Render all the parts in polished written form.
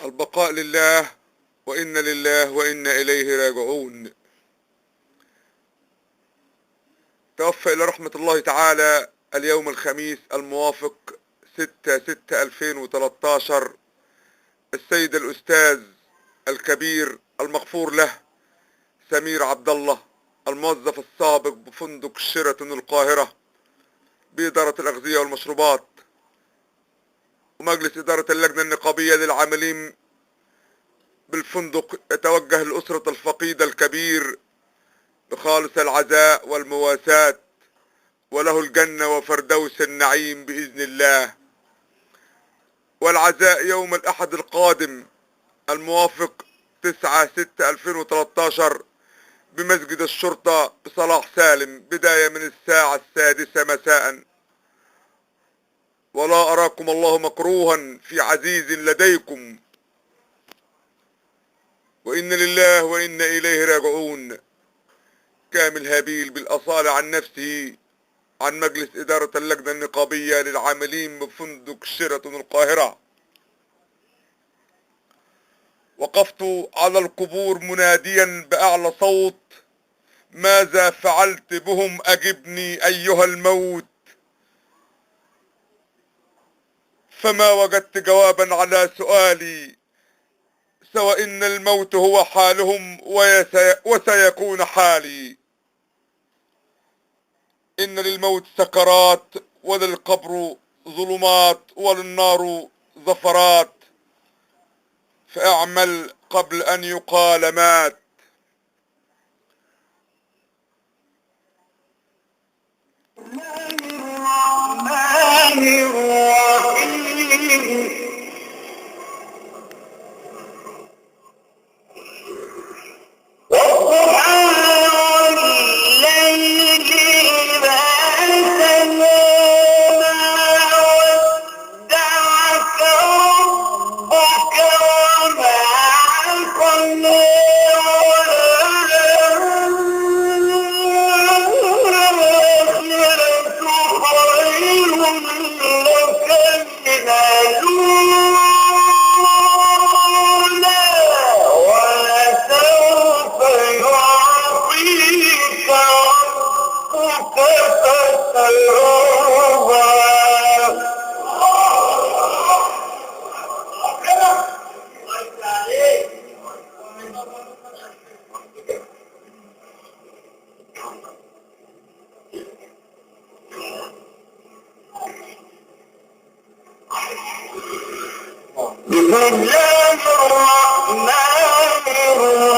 البقاء لله، وإنا لله وإنا إليه راجعون. توفى إلى رحمة الله تعالى اليوم الخميس الموافق 6/6/2013 السيد الأستاذ الكبير المغفور له سمير عبد الله، الموظف السابق بفندق شيراتون القاهرة بإدارة الأغذية والمشروبات ومجلس إدارة اللجنة النقابية للعاملين بالفندق. يتوجه لأسرة الفقيد الكبير بخالص العزاء والمواساة، وله الجنة وفردوس النعيم بإذن الله. والعزاء يوم الأحد القادم الموافق 9/6/2013 بمسجد الشرطة بصلاح سالم، بداية من الساعة 6 مساء. ولا أراكم الله مكروها في عزيز لديكم، وإن لله وإنا إليه راجعون. كامل هابيل بالأصالة عن نفسه، عن مجلس إدارة اللجنة النقابية للعاملين بفندق شيراتون القاهرة. وقفت على القبور مناديا بأعلى صوت: ماذا فعلت بهم؟ أجبني أيها الموت. فما وجدت جوابا على سؤالي سوى إن الموت هو حالهم وسيكون حالي. إن للموت سكرات، وللقبر ظلمات، وللنار زفرات، فاعمل قبل أن يقال مات. بسم الله الرحمن الرحيم.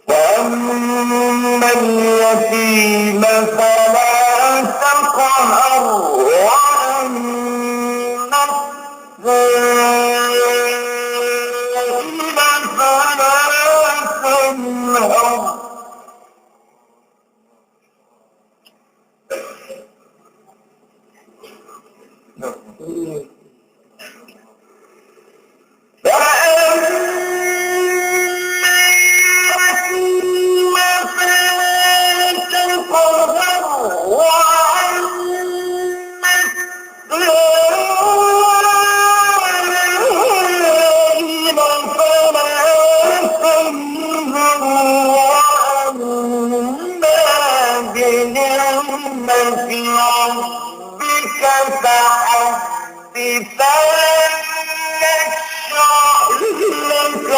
وأما اليتيم فلا تقهر، وأما السائل فلا ألم نشرح لك